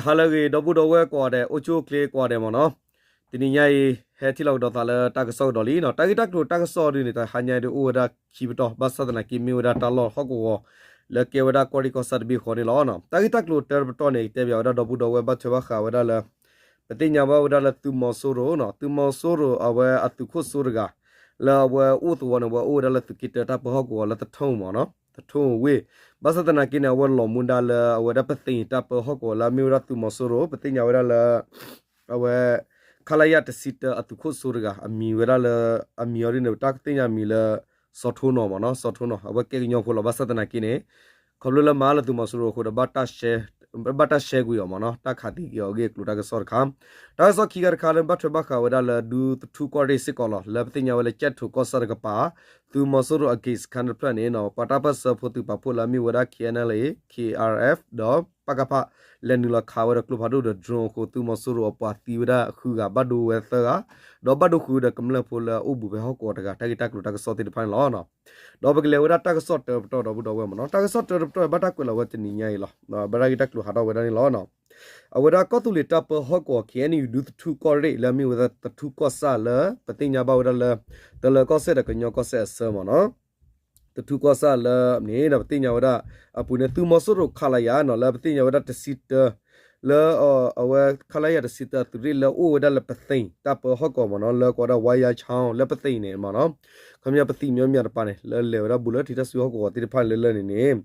ဟါလၢအဂ့ၤ ဒီပုၢ်ဒီဝဲၢ်ကိးဂၤဒဲး အိၣ်ဆူၣ်အိၣ်ချ့ကိးဂၤဒဲးမ့ၢ်နီၤ, တနံၤညါအံၤ ဟဲထံၣ်လိာ်ကဒီးသးလၢတၢ်ကစီၣ်ကဒီးလံနီၤ, တၢ်ဂ့ၢ်တၢ်ကျိၤတၢ်ကစီၣ်ဒုန့ၣ် တဟါညါအံၤဒုအိၣ်ဝဲဒၣ်ခံပတီၢ် ဘၣ်ဆၣ်သနာ်က့မ့ၢ်ဝဲဒၣ်တၢ်လီၢ်ဟီၣ်ကဝီၤ လၢကဲဝဲဒၣ်ကီၢ်ရ့ၣ်ကီၢ်ဆၣ်တဘ့ၣ်ဃီန့ၣ်လီၤ. တၢ်ဂ့ၢ်တၢ်ကျိၤတၢတပတီၢ်န့ၣ် ကတဲဘၣ်ဝဲဒၣ်ဒီပုၢ်ဒီဝဲၢ်ဘၣ်ထွဲဘၣ်ဃးဝဲဒၣ်လၢ ပသ့ၣ်ညါဘၣ်ဝဲဒၣ်လၢသုးမီၤစိရိၤနီၤ, သုးမီၤစိရိၤအဝဲအသုးခိၣ်စိတဂၤ လၢအဝဲအိၣ်သဝီန့ၣ် အဝဲအိၣ်ဝဲဒၣ်လၢသုးက့တၢတၢ်ပၢဟီၣ်ကဝီၤလၢသထူၣ်မ့ၢ်နီၤ, သထူၣ်ဝ့ၢ်, ဘၣ်ဆၣ်သနာ်က့န့ၣ် အဝဲလီၤမူဒါလၢအဝဲဒၣ်ပသ့ၣ်ညါတၢ်ပၢဟီၣ်ကဝီၤလၢအမ့ၢ်ဝဲဒၣ်သုးမီၤစိရိၤ ပသ့ၣ်ညါဝဲဒၣ်လၢ အဝဲ ခလရ တဆံတၢအသုးခိၣ်စိတဂၤ အမံၤဝဲဒၣ်လၢ အမံၤအီၤဒ်န့ၣ် တၢ်ကသ့ၣ်ညါမံၤလၢ စီၤထိနီၤမ့ၢ်နီၤ, စီၤထိနီၤ အဝဲကဲကညီဖိလီၤ. ဘၣ်ဆၣ်သနာ်က့န့ၣ် ခီဖျိလၢမၤလၢသုးမီၤစိရိၤအဃိဒီး ဘၣ်တၢ်ရှဲကွံာ်အီၤမ့ၢ်နီၤ, တၢ်ခးသံကွံာ်အီၤအဂ့ၢ်အကျိၤတၢ်ကစီၣ်တခါ, တၢ်ကစီၣ်ခံခါတခါလၢဘၣ်ထွဲဘၣ်ဃးဝဲဒၣ်လၢ ဒူသထူကီၢ်ရ့ၣ်စ့ၢ်ကီးလီၤ, လၢပသ့ၣ်ညါဝဲလၢကၠဲၣ်ထိးကီၢ်ဆၣ်တကပၤ သုးမီၤစိရိၤအဂ့ၢ်စခါတဖျၢၣ်န့ၣ်နီၤ ပှၤတၢ်ပၢၢ်ဆၢဖိသုးပာ်ဖှိၣ်လၢအမ့ၢ်ဝဲဒၣ် ခ့ၣ်အဲၣ်အဲၣ်လ်အ့ၣ်, ခ့ၣ်အါအၣ်အၣ်အ့ၣ် ဒီး ပကဖ လဲၤနုာ်လီၤခးဝဲဒီးကျိဖးဒိၣ်ဒီး drone အဃိ သုးမီၤစိရိၤအပှၤသံဝဲဒၣ်ဃုဂၤ ဘၣ်ဒိဝဲသၢဂၤ, ဒီးဘၣ်ဒိဃုာ်ဒီးကမျၢၢ်ဖိလၢအအိၣ်ဘူးဖဲဟီၣ်ကဝီၤတဂၤ တၢ်ဂ့ၢ်တၢ်ကျိၤတၢ်ကစီၣ်သ့ၣ်တဖၣ်န့ၣ်လီၤ. ဒီးပကလဲၤဝဲဒၣ်တၢ်ကစီၣ်တၢတပတီၢ်ဒီပုၢ်ဒီဝဲၢ်မ့ၢ်နီၤ, တၢ်ကစီၣ်တၢတပတီၢ်ဘၣ်တၢ်ကွဲးလီၤဝဲတနံၤညါအံၤလီၤ, ဘၣ်တၢ်ဂ့ၢ်တၢ်ကျိၤဟးထီၣ်ဝဲဒၣ်န့ၣ်လီၤ. အဝဲဒၣ်ကီၢ်သူလ့ၤတၢ်ပၢဟီၣ်ကဝီၤ ခ့ၣ်အဲၣ်ယူၣ် ဒူသထူကီၢ်ရ့ၣ် လၢအမ့ၢ်ဝဲဒၣ်သထူကီၢ်ဆၣ်လၢ ပသ့ၣ်ညါဘၣ်ဝဲဒၣ်လၢ တလၢၤကီၢ်စဲၣ်ဒီးကညီကီၢ်စဲၣ်အဆၢမ့ၢ်နီၤ သထူကီၢ်ဆၣ်လၢန့ၣ်ဒီး ပသ့ၣ်ညါဝဲဒၣ် အပူၤန့ၣ် သုးမီၤစိရိၤ ခလရနီၤ လၢပသ့ၣ်ညါဝဲဒၣ်တဆံတၢ လၢအဝဲ ခလရ တဆံတၢအသုးရ့ၣ်လၢအိၣ်ဝဲဒၣ်လၢပသ့ၣ်တၢ်ပၢဟီၣ်ကဝီၤမ့ၢ်နီၤ လၢကိးဝဲဒၣ် ဝါယါချီ လၢပသ့ၣ်န့ၣ်မ့ၢ်နီၤ, ခီပညီပသံၣ်မညီမညီတပၤန့ၣ် လၢလဲၤဝဲဒၣ်ဘူးလၢထံတၢ်စုဟီၣ်ကဝီၤသ့ၣ်တဖၣ်လၢလၢန့ၣ်န့ၣ်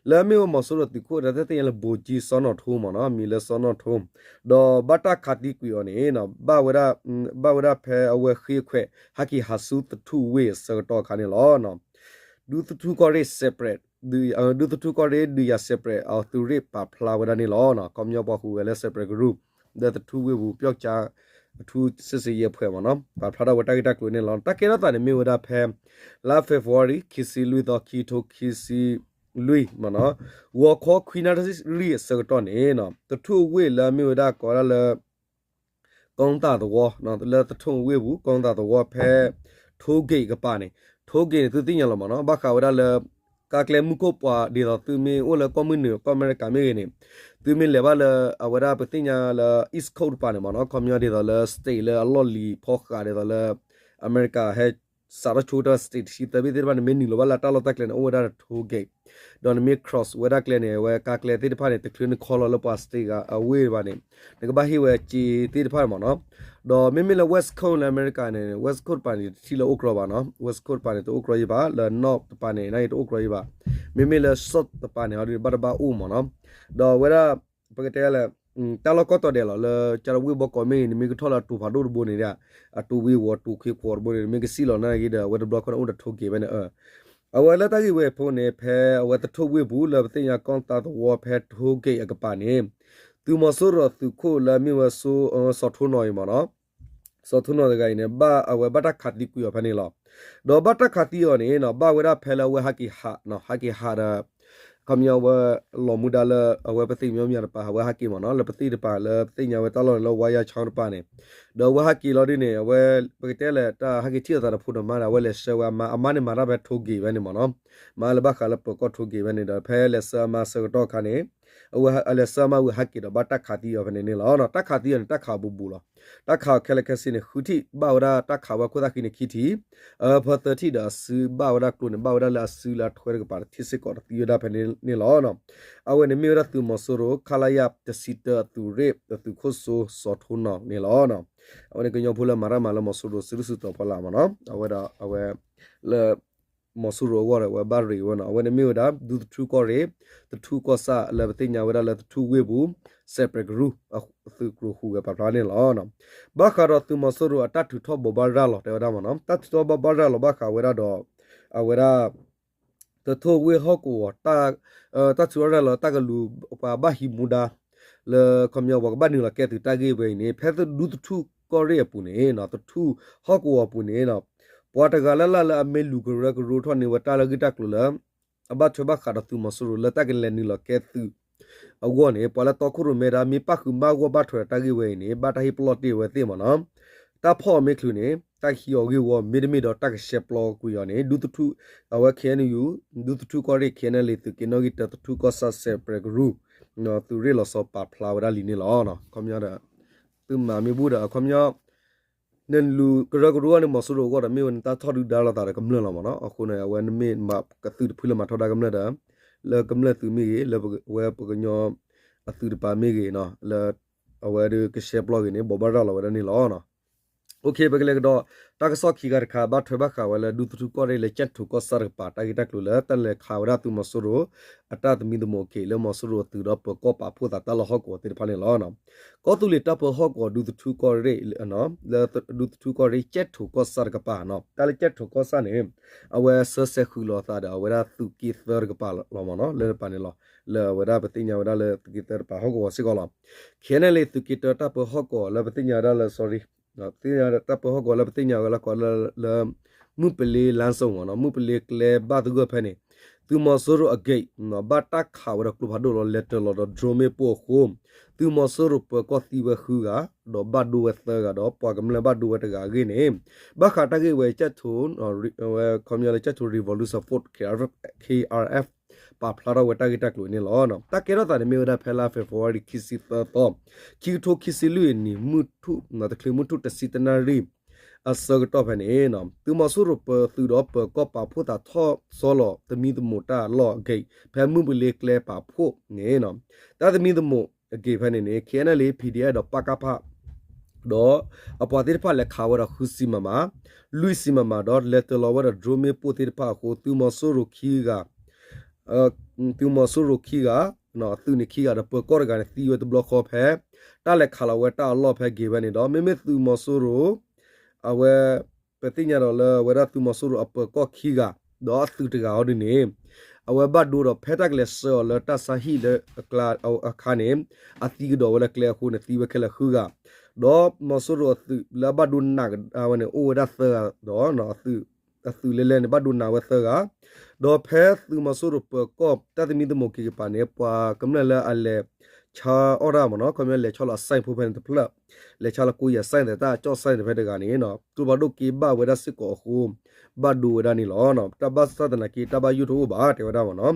လၢအမ့ၢ်ဝဲမီၤစိရိၤသုးခိၣ်ဒီး တၢ်သ့ၣ်ညါလၢ ဗိုလ်ကြီး စီၤနီၣ်ထိ မ့ၢ်နီၤ မံၤလၢစီၤနီၣ်ထိ ဒီးဘၣ်တၢ်ခးသံကွံာ်အီၤန့ၣ် ဘၣ်ဝဲဒၣ် ဘၣ်ဝဲဒၣ်ဖဲအဝဲဃ့ခွဲး ဟဲက့ၤဟးဆူသထူဝ့ၢ်အဆၢကတီၢ်အခါန့ၣ်လီၤ. ဒူသထူကီၢ်ရ့ၣ် separate ဒူသထူကီၢ်ရ့ၣ် ဒုးယၤ separate အသုးရ့ၣ်ပာ်ဖျါဝဲဒၣ်န့ၣ်လီၤ. ခီပညီပှၤဟူးဂဲၤလၢ separate group ဒီးသထူဝ့ၢ်ပူၤ ပျောက်ကျား အထူးစစ်ဆင်ရေးအဖွဲ့ မ့ၢ်နီၤ ပာ်ဖျါထီၣ်ဝဲတၢ်ဂ့ၢ်တၢ်ကျိၤန့ၣ်လီၤ. တၢ်ကဲထီၣ်သးန့ၣ်မ့ၢ်ဝဲဒၣ်ဖဲ လါ February ခံဆံလွံၢ်သီ ခံထိခံဆံလွံၢ် မ့ၢ်နီၤ ဂီၤခီခွံနၣ်ရံၣ်အဆၢကတီၢ်န့ၣ် သထူဝ့ၢ်လၢအမ့ၢ်ဝဲဒၣ်ကိးဝဲဒၣ်လၢ ကီသးသဝီ လၢသထူဝ့ၢ်ပူၤ ကီသးသဝီဖဲ ထိဂ့ၢ်ကပၤန့ၣ် ထိဂ့ၢ်န့ၣ် သုသ့ၣ်ညါလီၤမ့ၢ်နီၤ ဘၣ်ဃးဝဲဒၣ်လၢ ကါကျဲမုၢ်ခိၣ်ပှၤဒ်သိးသုမ့ၢ်အိၣ်လၢကီၢ်မုၢ်နုာ် ကီၢ်အမဲရကၤမ့ၢ်ဂ့ၤန့ၣ် သုမ့ၢ်လဲၤဘၣ်လၢ အဝဲဒၣ်ပသ့ၣ်ညါလၢ East Coast တပၤန့ၣ်မ့ၢ်နီၤ ခီပညီဒ်သိးလၢ state လၢအလီၢ်လံၤဖီဃးဒ်သိးလၢ အမဲရကၤဟဲ စးထီၣ်ဆိတၢ် state တဆံသၢဘ့ၣ်သ့ၣ်တဖၣ်န့ၣ် မ့ၢ်နုာ်လီၤဘၣ်လၢတၢ်လီၢ်တၢ်ကျဲန့ၣ် အိၣ်ဝဲဒၣ်ဒီး toll gate ဒီးနမ့ၢ် cross ဝဲဒၣ်ကျဲန့ၣ် အဝဲကါကျဲသ့ၣ်တဖၣ်န့ၣ် တချုးနခီလီၤလၢပှၤ state အဝ့ၢ်တဖၣ်န့ၣ် နကဘၣ်ဟ့ၣ်ဝဲစ့သ့ၣ်တဖၣ်မ့ၢ်နီၤ ဒီးမ့မ့ၢ်လၢ West Coast လၢအမဲရကၤန့ၣ် West Coast တပၤန့ၣ် တထံၣ်လၢအိၣ်ကြီဘၣ်နီၤ West Coast တပၤန့ၣ် တအိၣ်ကြီယံၤဘၣ် လၢ North တပၤန့ၣ် နတအိၣ်ကြီယံၤဘၣ် မ့မ့ၢ်လၢ South တပၤန့ၣ် အီၤဒုး ဘၣ်တဘၣ်အိၣ်မ့ၢ်နီၤ ဒီးအဝဲဒၣ် ပကတဲလၢ တၢ်လီၢ်ကီၢ်တီၤဒဲးလီၤ လၢကၢ်လီၤဝ့ၢ်ဘီကီးမ့ၢ်ဂ့ၤ နမ့ၢ်ကထီၣ်လၢအတိၤဖးဒိၣ်တဘိန့ၣ် အတိၤဝ့ၢ်ဝီၤတိၤခ့ခွီတဘိန့ၣ် နမ့ၢ်ကစံၣ်လီၤနာ်က့ဒီး အဝဲတဘျီခီန့ၣ်အိၣ်ဒီး toll gate ဖဲန့ၣ် အဝဲလၢတၢ်ဂ့ၢ်ဝဲအဖီခိၣ်န့ၣ် ဖဲအဝဲသထူဝ့ၢ်ပူၤ လၢပသ့ၣ်ညါကီသးသဝီဖဲထိဂ့ၢ်အကပၤန့ၣ် သုးမီၤစိရိၤသုးခိၣ်လၢအမ့ၢ်ဝဲ စီၤထိနီၤအံၤမ့ၢ်နီၤ စီၤထိနီၤတဂၤအံၤန့ၣ် ဘၣ်အဝဲဘၣ်တၢ်ခးသံကွံာ်အီၤဖဲန့ၣ်လီၤ. ဒီးဘၣ်တၢ်ခးသံအီၤန့ၣ်နီၤ ဘၣ်ဝဲဒၣ်ဖဲလၢအဝဲဟဲက့ၤဟးနီၤ ဟဲက့ၤဟးဒီး ခီပညီဝဲ လီၤမူဒါလၢအဝဲပသ့ၣ်မညီမညီတပၤ အဝဲဟဲက့ၤမ့ၢ်နီၤ လၢပသ့ၣ်တပၤလၢပသ့ၣ်ညါဝဲတၢ်လီၢ်န့ၣ်လၢ ဝါယါချီတပၤန့ၣ် ဒီးအဝဲဟဲက့ၤလီၤဒ်န့ၣ် အဝဲ ပကတဲလၢတၢ်ဟဲက့ၤထံၣ်လိာ်သးဒီးဖိဒီးမါဒီး အဝဲလဲၤဆှၢဝဲအမါ အမါန့ၣ်မၤတၢ်ဖဲထိဂ့ၢ်ဖဲန့ၣ်မ့ၢ်နီၤ မါလၢဘၣ်ဃးလၢပၢၤကီၢ်ထိဂ့ၢ်ဖဲန့ၣ်ဒီး ဖဲလဲၤဆှၢအမါဆၢကတီၢ်အခါန့ၣ် အဝဲလဲၤဆှၢအမါဝံၤဟဲက့ၤဒီးဘၣ်တၢ်ခးသံအီၤဖဲန့ၣ်န့ၣ်လီၤ. တၢ်ခးသံအီၤန့ၣ် တၢ်ခးဘူးဘူးလီၤ. တၢ်ခးခဲလၢာ်ခဲဆ့န့ၣ် ဃုထံၣ်ဘၣ်ဝဲဒၣ်တၢ်ခးဝဲခိၣ်သၣ်ဃံန့ၣ်ခံထံၣ် အဖၢသၢထံၣ်ဒီးအစုဘၣ်ဝဲဒၣ်ကျိန့ၣ် ဘၣ်ဝဲဒၣ်လၢအစုလၢအထွဲတကပၤတထံၣ်စ့ၢ်ကီးဒီးသံဝဲဒၣ်ဖဲန့ၣ်န့ၣ်လီၤ. အဝဲန့ၣ်မ့ၢ်ဝဲဒၣ်သုးမီၤစိရိၤ ခလရ တဆံတၢ အသုးရ့ၣ် အသုးခိၣ်စိ စီၤထိနီၤန့ၣ်လီၤ. အဝဲန့ၣ်ကညီဖိလၢမၤတၢ်မၤလၢမီၤစိရိၤစုဒုၣ်စုတီၤဖီလာ်မ့ၢ်နီၤ အဝဲဒီးအဝဲ လၢ မီၤစိရိၤအဂီၢ်ဒီး အဝဲဘၣ်ရ့ဝဲနီၤ အဝဲန့ၣ်မ့ၢ်ဝဲဒၣ် ဒူသထူကီၢ်ရ့ၣ် သထူကီၢ်ဆၣ်လၢပသ့ၣ်ညါဝဲဒၣ်လၢသထူဝ့ၢ်ပူၤ separate group အသုးကျိၤဟူးဂဲၤပာ်ဖျါန့ၣ်လီၤ. ဘၣ်ဃးဒီးသုးမီၤစိရိၤအတၢ်ထုးထီၣ်ဘိးဘၣ်ရၤလီၤတဲဝဲဒၣ်မ့ၢ်နီၤ တၢ်ထုးထီၣ်ဘိးဘၣ်ရၤလီၤဘၣ်ဃးဝဲဒၣ်ဒီး အဝဲဒၣ် သထူဝ့ၢ်ဟီၣ်ကဝီၤ တၢ်ထုးထီၣ်ရၤလီၤတၢ်ကလူၤပှၤဘၣ်ဟံးမူဒါ လၢခီပညီပှၤကဘၣ်နုာ်လီၤကဲသုးတၢ်ဂ့ၢ်ဝဲအံၤန့ၣ် ဖဲဒူသထူကီၢ်ရ့ၣ်အပူၤန့ၣ် သထူဟီၣ်ကဝီၤအပူၤန့ၣ် ပှၤတဂၤလၢ်လၢ်လၢအမ့ၢ်လူၤကရၢကရိထီၣ်န့ၢ်ဝဲတၢ်လၢဂ့ၢ်တၢ်ကျိၤလၢ အဘၣ်ထွဲဘၣ်ဃးဒီးသုးမီၤစိရိၤလၢတၢ်ကလဲၤနုာ်လီၤကဲသုးအဂီၢ်န့ၣ် ပှၤလၢတီခိၣ်ရိၣ်မဲတၢ်မ့ၢ်ပၣ်ဃုာ်မၣ်ဂီၢ်ဘၣ်ထွဲဒီးတၢ်ဂ့ၢ်ဝဲအံၤန့ၣ် ဘၣ်တၢ်ဟ့ၣ်ပလီၢ်တ့ၢ်ဝဲသ့ၣ်မ့ၢ်နီၤ တၢ်ဖီၣ်အီၤမ့ၢ်ချုးန့ၣ် တၢ်ဟံးအီၤဂ့ၢ်ဝီ မ့တမ့ၢ်ဒီးတၢ်ကရှဲပျီကွံာ်အီၤန့ၣ် ဒူသထူ အဝဲ ခ့ၣ်အဲၣ်ယူၣ် ဒူသထူကီၢ်ရ့ၣ် ခ့ၣ်အဲၣ်ယူၣ် သုးက့နီၣ်ဂံၢ်တၢ သထူကီၢ်ဆၣ် separate group သုးရ့ၣ်လီၤဆီပာ်ဖျါဝဲဒၣ်လံန့ၣ်လီၤ. ခီပညီဒီး သုမၤမ့ၢ်ဘူၣ်ဒီး အခီပညီ နလူၤကရၢကရိန့ၣ် မီၤစိရိၤအဂီၢ်ဒီး မ့ၢ်ဝဲန့ၣ်တၢ်ထီၣ်ဒုၣ်ဒါလိာ်သးဒီးကမျၢၢ်လီၤမ့ၢ်နီၤ. အဃိန့ၣ် အဝဲနမ့ၢ်မၤကသုးတဖုလၢမၤထီဒါကမျၢၢ်ဒီး လၢကမျၢၢ်သုးမ့ၢ်ဂ့ၤ, လၢဝဲပကညီအသုးတပၤမ့ၢ်ဂ့ၤ, လၢအဝဲဒၣ်ကရှဲပျီဂ့ၤန့ၣ် ဘိးဘၣ်ရၤလီၤဝဲဒၣ်န့ၣ်လီၤ. ပကလဲၤကဒီး တၢ်ကစီၣ်ခံဂၤတခါ ဘၣ်ထွဲဘၣ်ဃးဝဲလၢဒူသထူကီၢ်ရ့ၣ်လၢကၠဲၣ်ထိၣ်ကီၢ်ဆၣ်တကပၤ တၢ်ဂ့ၢ်တၢ်ကျိၤလၢတၢ်လဲၤခးဝဲဒၣ်သုးမီၤစိရိၤ အတၢ်သမံသမိးက့ၤ လၢမီၤစိရိၤအသုးဒီးပၢၤကီၢ်ပာ်ဖှိၣ်သးတၢ်လီၢ်ဟီၣ်ကဝီၤသ့ၣ်တဖၣ်န့ၣ်လီၤ. ကီၢ်သူလ့ၤတၢ်ပၢဟီၣ်ကဝီၤဒူသထူကီၢ်ရ့ၣ် လၢဒူသထူကီၢ်ရ့ၣ် ကၠဲၣ်ထိၣ်ကီၢ်ဆၣ်တကပၤနီၤ, တၢ်လၢကၠဲၣ်ထိၣ်ကီၢ်ဆၣ်န့ၣ် အဝဲဆၢဆဲးဃုာ်လီၤအသးဒီး အဝဲဒၣ်သုးက့သၢတကပၤလီၤမ့ၢ်နီၤ, လၢတပၤန့ၣ်လီၤ. လၢအဝဲဒၣ်ပသ့ၣ်ညါဝဲဒၣ်လၢသုးက့သၢတပၤဟီၣ်ကဝီၤစ့ၢ်ကီးလီၤ. ခဲန့ၣ်လံ သုးက့တၢတၢ်ပၢဟီၣ်ကဝီၤလၢပသ့ၣ်ညါဝဲဒၣ်လၢ sorry တၢ်ပၢဟီၣ်ကဝီၤလၢပသ့ၣ်ညါဝဲလၢကီးလၢ လၢ မုၢ်ပလ့လါစိၤမ့ၢ်နီၤ, မုၢ်ပလ့ကျဲဘၣ်သဂၢၢ်ဖဲန့ၣ် သုးမီၤစိရိၤအ gate ဘၣ်တၢ်ခးဝဲဒီးကျိဖးဒိၣ်လီၤ. လဲၤတၢၤလီၤဒီး drone မ့ၣ်ပိၢ်အဃိ သုးမီၤစိရိၤပၢၤကီၢ်သံဝဲဃုဂၤ ဒီးဘၣ်ဒိဝဲသၢဂၤ ဒီးပှၤကမျၢၢ်ဘၣ်ဒိဝဲတဂၤအဂ့ၢ်န့ၣ် ဘၣ်ဃးတၢ်ဂ့ၢ်ဝဲ ကၠဲၣ်ထိၣ် ဝဲခီပညီလၢ ကၠဲၣ်ထိၣ် Revolution Force ခ့ ခ့ အါရ် အၣ် ပာ်ဖျါထီၣ်ဝဲတၢ်ဂ့ၢ်တၢ်ကျိၤန့ၣ်လီၤ. တၢ်ကဲထီၣ်သးန့ၣ်မ့ၢ်ဝဲဒၣ်ဖဲလါ February ခံဆံသၢသီ ခံကထိခံဆံလွံၢ်အနံၤ မုၢ်ထူၣ် တချုးမုၢ်ထူၣ်တဆံတနၣ်ရံၣ် အဆၢကတီၢ်ဖဲန့ၣ် သုးမီၤစိရိၤပၢသုးဒီးပၢၤကီၢ်ပာ်ဖှိၣ်သးထီၣ်ဆီလီၤသမံသမိးတၢ်လီၢ်အ gate ဖဲမုၢ်ပလ့ကျဲပာ်ဖှိၣ်န့ၣ် တၢ်သမံသမိးအ gate ဖဲန့ၣ်န့ၣ် KNLA PDF ဒီး ပကဖ ဒီးအပှၤသ့ၣ်တဖၣ်လဲၤခးဝဲဒီးဃုဆံမမ, လွံၢ်ဆံမမ ဒီးလဲၤတၢၤလီၤဝဲဒီး drone မ့ၣ်ပိၢ်သ့ၣ်တဖၣ်အဃိ သုးမီၤစိရိၤခံဂၤ သုးမီၤစိရိၤခံဂၤ အသုးန့ၣ်ခံဂၤဒီးပၢၤကီၢ်တဂၤန့ၣ်သံဝဲတဘျီဃီဖဲ တၢ်လဲၤခးလီၤဝဲတၢ်အလီၢ်ဖဲ gate ဖဲန့ၣ်ဒီး မ့မ့ၢ်သုးမီၤစိရိၤ အဝဲ ပသ့ၣ်ညါဒီးလၢအဝဲဒၣ်သုးမီၤစိရိၤအပၢၤကီၢ်ခံဂၤ ဒီးအသုးတဂၤဟီဒ်န့ၣ် အဝဲဘၣ်ဒိဒီးဖဲတၢ်ကလဲၤဆှၢအီၤလၢတၢ်ဆါဟံၣ်လၢအကျါအခါန့ၣ် အသံကဒီးဝဲလၢကျဲအဃိန့ၣ် သံဝဲခဲလၢာ်ဃုဂၤ ဒီးမီၤစိရိၤအသုးလၢအဘၣ်ဒိနာ်ကဒါဝဲန့ၣ် အိၣ်ဝဲဒၣ်သၢဂၤဒီး အသုးလဲၤလဲၤန့ၣ် ဘၣ်ဒိနာ်ဝဲသၢဂၤ, ဒီးဖဲသုးမီၤစိရိၤပၢၤကီၢ်တၢ်သမံသမိးက့ၤကပၤန့ၣ် ပှၤကမျၢၢ်လၢအလဲၤဆါအီၣ်တၢ်မ့ၢ်နီၤ ခီပညီလဲၤဆီလီၤအ site ဖိဖဲန့ၣ်တဖျၢၣ်, လဲၤဆါလီၤကိးယၤ site သဲးတၢ်ကၠီၣ် site ဖဲတဂၤန့ၣ် ကျိဖးဒိၣ်က့ဘၣ်ဝဲဒၣ်စ့ၢ်ကီးအဃိ ဘၣ်ဒိဝဲဒၣ်န့ၣ်လီၤ. တၢ်ဘၣ်ဆၣ်သနာ်က့ တၢ်ဘၣ်ယိၣ်တအိၣ်ဘၣ် တဲဝဲဒၣ်မ့ၢ်နီၤ,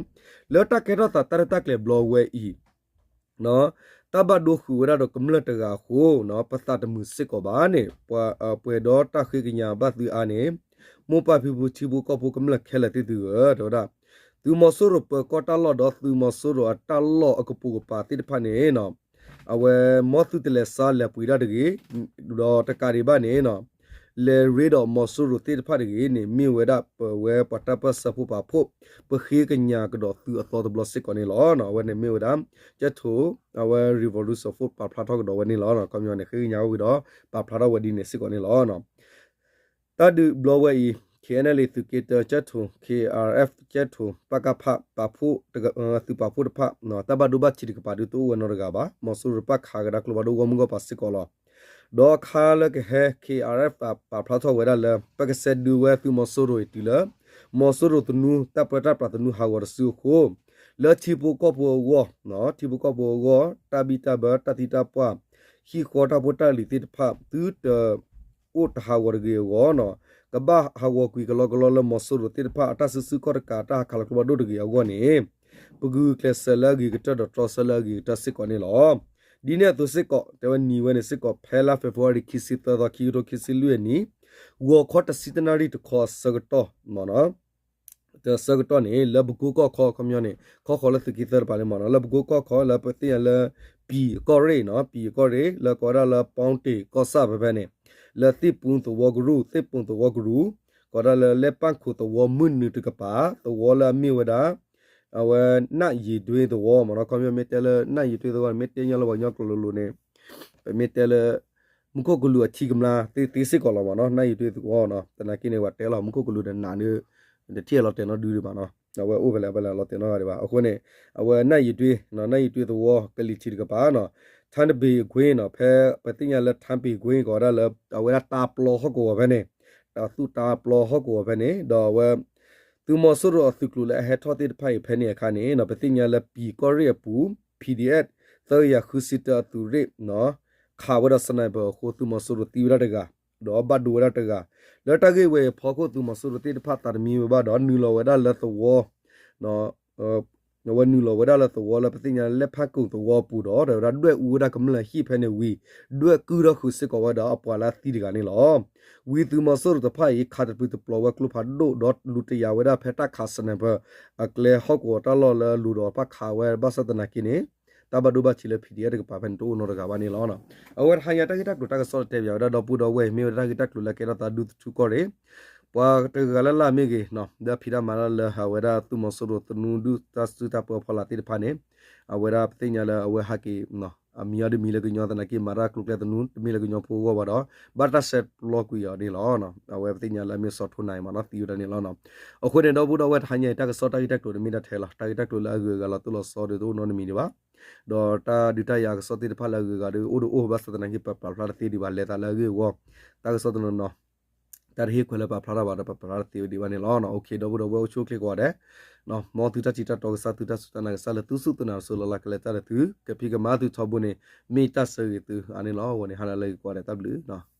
လၢတၢ်ကဲထီၣ်သးတၢ်ရဲၣ်တၢ်ကျဲၤဘျီဝဲအံၤ တၢ်ဘၣ်ဒိဃုာ်ဝဲဒၣ်ဒီးကမျၢၢ်တဂၤအဃိ ပသးတမုာ်စ့ၢ်ကီးဘၣ်န့ၣ် ပှဲၤဒီးတၢ်ဃ့ကညးဘၣ်သုအါန့ၣ် မိၢ်ပၢ်ဖံဖုထံဖိကီၢ်ဖိကမျၢၢ်ခဲလၢာ်သ့ၣ်သုဧၢ တဲဝဲဒၣ်, သုးမီၤစိရိၤပၢၤကီၢ်တၢ်လီၢ်ဒီးသုးမီၤစိရိၤအတၢ်လီၢ်အကပိာ်ကပၤသ့ၣ်တဖၣ်န့ၣ် အဝဲမ်သုတလဲၤစါလဲၤပှ့ၤတၢ်တဂ့ၤ, ဒီးတကးဒံးဘၣ်န့ၣ် လဲၤရ့ဒီးမီၤစိရိၤသ့ၣ်တဖၣ်တဂ့ၤန့ၣ် မ့ၢ်ဝဲဒၣ်ပဝဲပှၤတၢ်ပၢၢ်ဆၢဖိပာ်ဖှိၣ် ပဃ့ကညးကဒီးသုအသီတဘျီစ့ၢ်ကီးန့ၣ်လီၤ. အဝဲန့ၣ်မ့ၢ်ဝဲဒၣ် ကၠဲၣ်ထိၣ် အဝဲ Revolution Force ပာ်ဖျါထီၣ်ကဒီးဝဲန့ၣ်လီၤ. ခီပညီန့ၣ် ဃ့ကညးဝဲဝံၤဒီး ပာ်ဖျါထီၣ်ဝဲဒ်န့ၣ်စ့ၢ်ကီးန့ၣ်လီၤ. တၢ်ဒုးဘျီဝဲအံၤ KNLA သုးက့တၢ ကၠဲၣ်ထိၣ် KRF ကၠဲၣ်ထိၣ် ပကဖ ပာ်ဖှိၣ် သုးပာ်ဖှိၣ်တဖၣ် တၢ်ဘၣ်ဒိဘၣ်ထံးတကပၤဒုးတအိၣ်ဝဲနီတဂၤဘၣ်. မီၤစိရိၤတဖၣ်ခးကဒါကျိဖးဒိၣ်ဂီၢ်မုၢ်ဂီၢ်ပၤစ့ၢ်ကီးလီၤ. ဒီးအခါလၢကဟဲ KRF ပာ်ဖျါထီၣ်ဝဲဒၣ်လၢ ပကစဲးဒုးဝဲသုးမီၤစိရိၤအံၤတုၤလၢ မီၤစိရိၤသနူ တၢ်ပၢတၢ်ပြးသနူဟးဂီၤတစုအဃိ လၢထံဖိကီၢ်ဖိအဂီၢ် ထံဖိကီၢ်ဖိအဂီၢ် တၢ်ဘံၣ်တၢ်ဘၢ တၢ်သံတၢ်ပှၢ် ဟံၣ်ဃီတၢ်ဖိတၢ်လံၤသ့ၣ်တဖၣ် သုတအိၣ်တဟးဂီၤတဂ့ၤအဂီၢ် ကဘၣ်ဟးဂီၤကွံာ်ကလီကလီလၢမီၤစိရိၤသ့ၣ်တဖၣ် အတၢ်စုဆူၣ်ခီၣ်တကး တၢ်ဟးခးလီၤကျိဖးဒိၣ်တဂ့ၤအဂီၢ်န့ၣ် ပဂုာ်ကျဲးစၢးလၢအဂ့ၤကတၢၢ်ဒီးတြီဆၢလၢအဂ့ၤကတၢၢ်စ့ၢ်ကီးန့ၣ်လီၤ. ဒ်န့ၣ်အသိးစ့ၢ်ကီး တဲဝဲနံၤဝဲန့ၣ်စ့ၢ်ကီး ဖဲလါ February ခံဆံသၢသီ ခံကထိခံဆံလွံၢ်အနံၤ ဂီၤခီတဆံတနၣ်ရံၣ်တခီအဆၢကတီၢ် တဆၢကတီၢ်န့ၣ် လၢပကိကီၢ်ခီ ခီပညီန့ၣ် ခီဃီၤလၢသုးက့သၢတပၤန့ၣ်မ့ၢ်နီၤ လၢပကိကီၢ်ခီ လၢပသ့ၣ်ညါလၢ ပံၤကီၢ်ရ့ၣ်နီၤ ပံၤကီၢ်ရ့ၣ် လၢကိးဝဲဒၣ်လၢ ပီၣ်တ့ၣ်ကီၢ်ဆၣ်ဖဲဖဲန့ၣ် လၢသ့ၣ်ပူသဝီကရူၢ် သ့ၣ်ပူသဝီကရူၢ် ကိးဒၣ်လၢလဲၣ်ပၣ်ခိၣ်သဝီမုၢ်နုာ်တကပၤ သဝီလၢအမ့ၢ်ဝဲဒၣ် အဝဲ နၣ်ယံၤတွ့သဝီမ့ၢ်နီၤ ခီပညီမ့ၢ်တဲလၢ နၣ်ယံၤတွ့သဝီန့ၣ် မ့ၢ်တဲညီလၢပှၤကညီကျိာ်လိၤလိၤန့ၣ် ပမ့ၢ်တဲလၢ မူခိၣ်ကလူးအထံကမျၢၢ်သ့သ့စ့ၢ်ကီးလီၤမ့ၢ်နီၤ နၣ်ယံၤတွ့သဝီနီၤ သနာ်က့န့ၣ် ပှၤတဲလီၤမူခိၣ်ကလူးဒီးနးန့ၣ် တထံၣ်အလီၤတဲာ်နီတဒုဒံးဘၣ်နီၤ အဝဲအိၣ်ဖဲလဲၣ် အဝဲလဲၣ်လီၤတဲာ်နီတဂၤဒံးဘၣ် အဃိန့ၣ် အဝဲနၣ်ယံၤတွ့ နၣ်ယံၤတွ့သဝီ ကလံၤထံးတကပၤနီၤ ထါတဘ့ၣ်အကွ့နီၤ ဖဲပသ့ၣ်ညါလၢထါတဘ့ၣ်အကွ့ကိးဝဲဒၣ်လၢ အဝဲဒၣ်တၢ်ပျီဟီၣ်ကဝီၤဖဲန့ၣ် တၢ်သူၣ်တၢ်ပျီဟီၣ်ကဝီၤဖဲန့ၣ် ဒီးအဝဲ သုးမီၤစိရိၤအသုးကျိၤလၢအဟဲထီၣ်သ့ၣ်တဖၣ်အံၤဖဲန့ၣ်အခါန့ၣ် ပသ့ၣ်ညါလၢပံၤကီၢ်ရ့ၣ်အပူၤ PDF သၢကယၤဃုဆံတၢအသုးရ့ၣ် ခးဝဲဒီး sniper အဃိ သုးမီၤစိရိၤသံဝဲဒၣ်တဂၤ ဒီးဘၣ်ဒိဝဲဒၣ်တဂၤ လၢတၢ်ဂ့ၢ်ဝဲအံၤအဖီခိၣ် သုးမီၤစိရိၤသ့ၣ်တဖၣ်သးတမံဝဲဘၣ်ဒီး နုာ်လီၤဝဲဒၣ်လၢသဝီ အဝဲနုာ်လီၤဝဲဒၣ်လၢသဝီလၢပသ့ၣ်ညါလၢလဲၣ်ဖၣ်ကိၣ်သဝီပူၤဒီး တဲဝဲဒၣ်ဒွဲၣ်အူဝဲဒၣ်ကမျၢၢ်ဟံၣ်ဖဲန့ၣ်ဝံၤ ဒွဲၣ်ကုၢ်ထီၣ်ဃုာ်စ့ၢ်ကီးဝဲဒီးအပှၤလၢအသံတဂၤန့ၣ်လီၤ. ဝံသုးမီၤစိရိၤတဖၣ်အံၤ ခးတပျုာ်တပျီၤဝဲကျိဖးဒိၣ်ဒီးလူၤတယာ်ဝဲဒၣ်ဖဲတၢ်ခး sniper အကျဲဟီၣ်ကဝီၤတၢ်လီၢ်လၢအလိၤဒီးတဖၣ်ခးဝဲဘၣ်ဆၣ်သနာ်က့န့ၣ် တၢ်ဘၣ်ဒိဘၣ်ထံးလၢ PDF တကပၤဖဲန့ၣ်တအိၣ်နီတဂၤဘၣ်န့ၣ်လီၤ. အဝဲတဟါညါတၢ်ဂ့ၢ်တၢ်ကျိၤတၢ်ကစီၣ်တဲပၠးဝဲဒၣ်ဒီပုၢ်ဒီဝဲၢ် မ့ၢ်ဝဲဒၣ်တၢ်ဂ့ၢ်တၢ်ကျိၤလၢကဲထီၣ်သးဒူသထူကီၢ်ရ့ၣ် ပှၤတဂၤလၢ်လၢ်မ့ၢ်ဂ့ၤ ဒီးဖံးတၢ်မၤတၢ်လၢအဝဲဒၣ်သုးမီၤစိရိၤသနူဒုၣ်တၢ်စုတၢ်ပၢဖီလာ်သ့ၣ်တဖၣ်န့ၣ် အဝဲဒၣ်ပသ့ၣ်ညါလၢအဝဲဟးက့ၤ အမံၤအီၤတမံၤလၢကညီသနာ်က့ မၤတၢ်ကျိၤကျဲသနူ တမ့ၢ်လၢကညီဖိအဂီၢ်ဘၣ်ဒီး ဘၣ်တၢ်ဆဲးပျီကွံာ်အီၤန့ၣ်လီၤ. အဝဲပသ့ၣ်ညါလၢအမ့ၢ်စီၤထိနၤအံၤမးနီၤ သံဝဲဒၣ်န့ၣ်လီၤ. အဃိန့ၣ် ဒီပုၢ်ဒီဝဲၢ် တဟါညါအံၤ တၢ်ကစီၣ်တၢ်ဂ့ၢ်တၢ်ကျိၤန့ၣ်မ့ၢ်ဒၣ်ထဲလီၤ. တၢ်ဂ့ၢ်တၢ်ကျိၤလၢအဂုၤအဂၤလီၤတိၢ်လီၤဆီဒီးတအိၣ်နီတမံၤဒံးဘၣ်. ဒီးတၢ်ဒုးတၢ်ယၤအကစီၣ်သ့ၣ်တဖၣ်လၢအဂုၤအဂၤဒီးအိၣ်ဒီးအိၣ်ဘၣ်ဆၣ်သနာ်က့ ပာ်ဖျါတသ့ဒံးဘၣ် လဲၤသးလၢအဂ့ၢ်အဝီ တၢ်ကစီၣ်တနီၤနီၤ တၢ်တဟ့ၣ်ခွဲးလၢပာ်ဖျါထီၣ်ဘၣ်ဒီးပာ်ဖျါတသ့ဝဲဒံးဘၣ်န့ၣ်လီၤ. ဒီပုၢ်ဒီဝဲၢ် အိၣ်ဆူၣ်အိၣ်ချ့ကိးဂၤဒဲး မ်သုတၢ်ထံၣ်တၢ်တီကစၢ် သုတၢ်နာ်ကစၢ်လၢသုစူၢ်သုနာ်တစိၤလီၤလၢ်ကလဲၤတၢ်ဒီးသု ကဖံးကမၤသုထီဘိန့ၣ် မ့ၢ်တၢ်ဆၢဂ့ၤသုအါန့ၣ်လီၤ. အဂီၢ်န့ၣ် ဟါနၤလၢအဂ့ၤကိးဂၤဒဲး တၢ်ဘျုး